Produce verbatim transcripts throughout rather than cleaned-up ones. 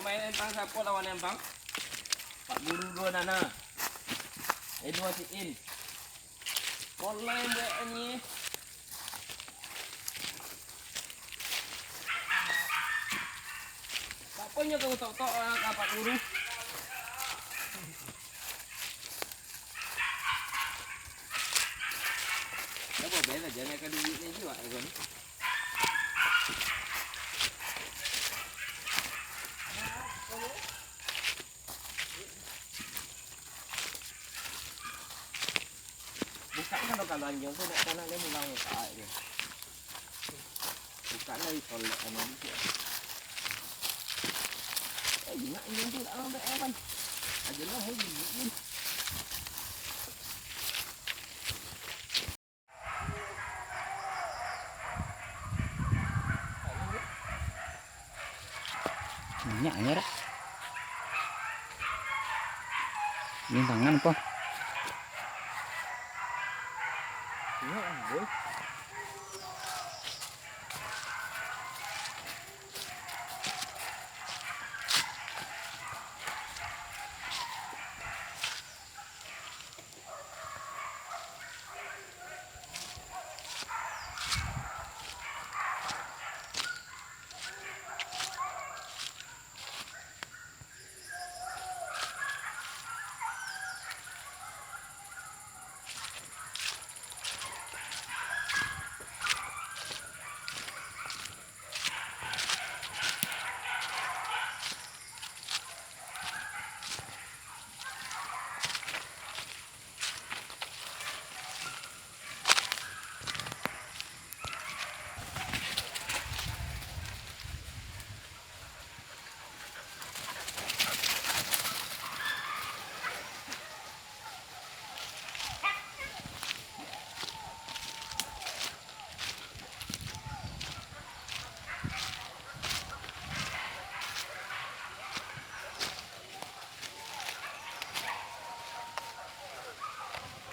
Main empang siapo lawan empang? Pak Guru duo nana. Eh, duo si In. Online buek ni. Apo nyo kau tok-tok lah ka Pak Guru? Apo bela jan ka duit ni jiwa ko ni. Bukan kalau, kalau anjing tu nak tanah dia mulang tak dia. Bukan dari tolak anu dia. Eh, jinak anjing tu tak lambat eh, Wan. Aja lah, eh, gigi. Minyak aja dak. Ini tangan apa? Minyak, boy.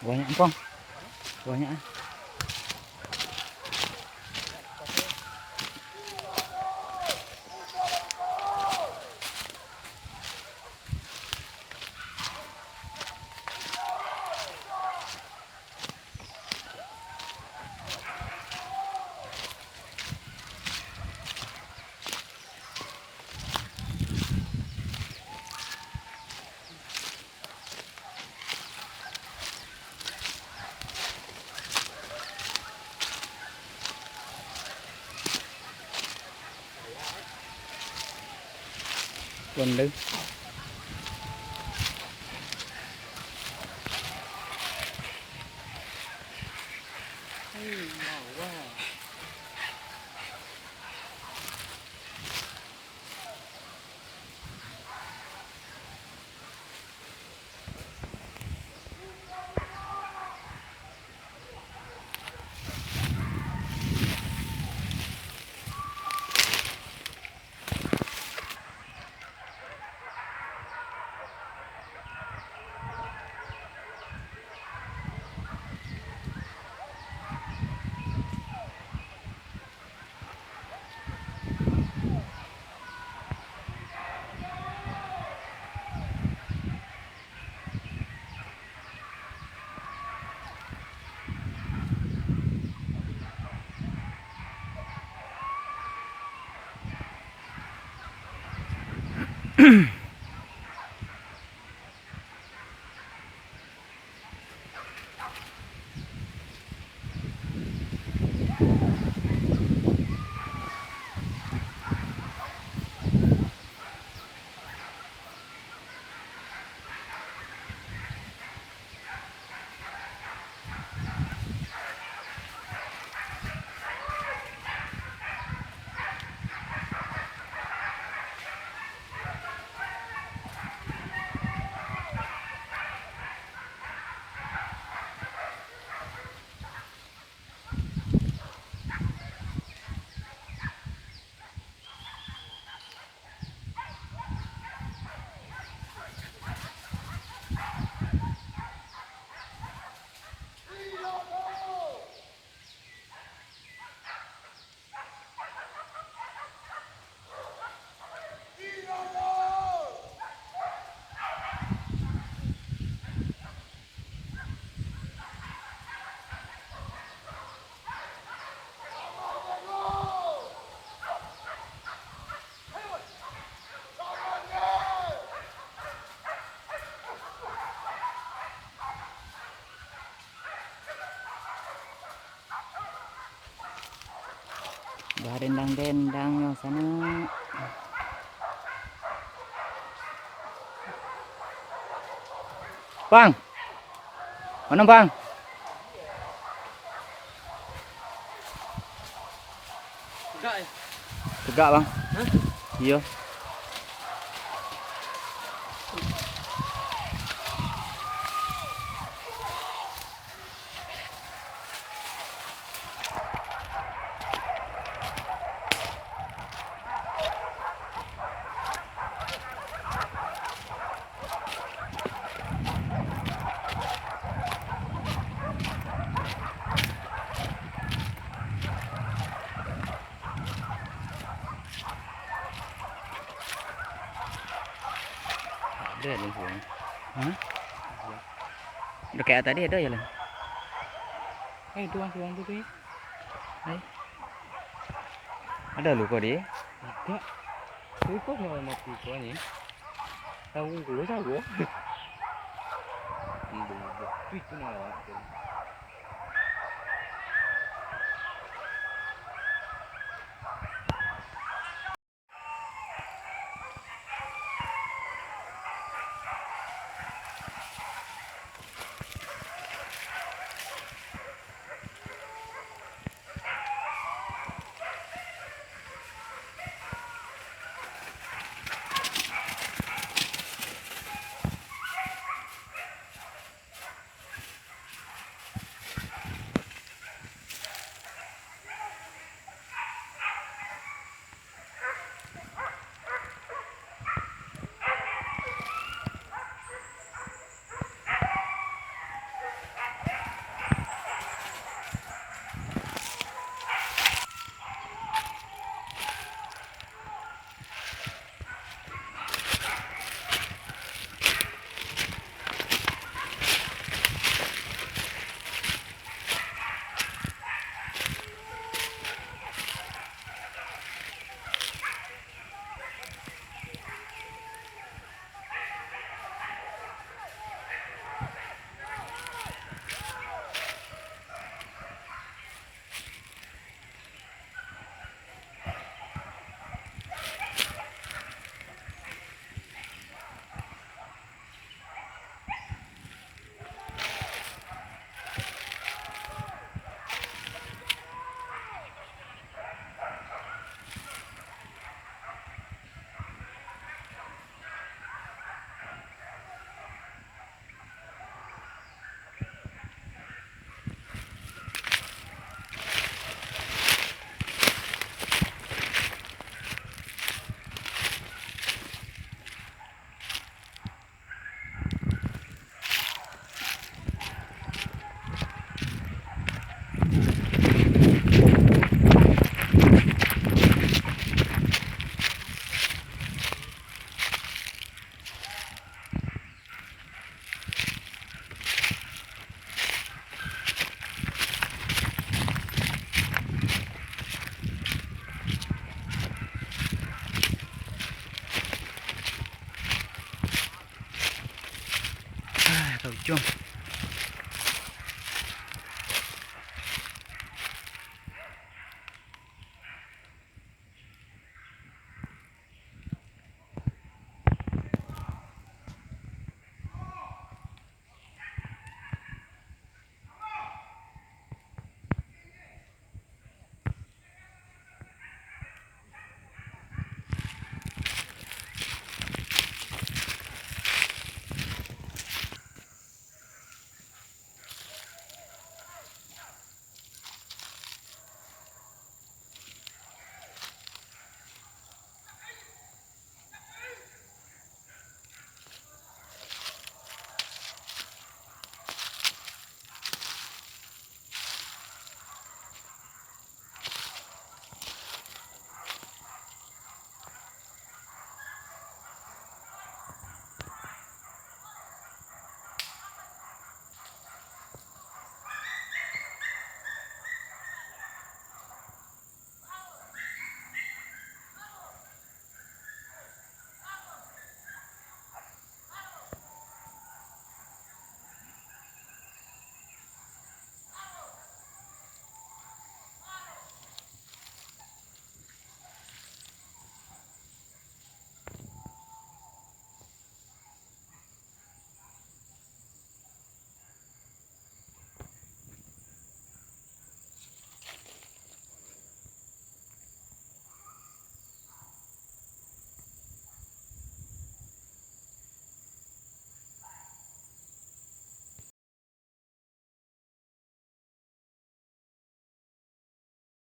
Banyak, Pong. Banyak, ah. Kuan deh. Barendang-rendang nyo sanak. Pang. Mano, Pang? Tegak, eh? Tegak, Bang. Hah? Iyo. Ado lumpuang. Hah? Dakek tadi ado jalan. Eh, itu bang, si bang tu, tu, ya. Hai. Ado luko di? Ado. Luko samo mati ko ni. Tahu ko sago. Itu nak awak tu. Ah, ka ujuang.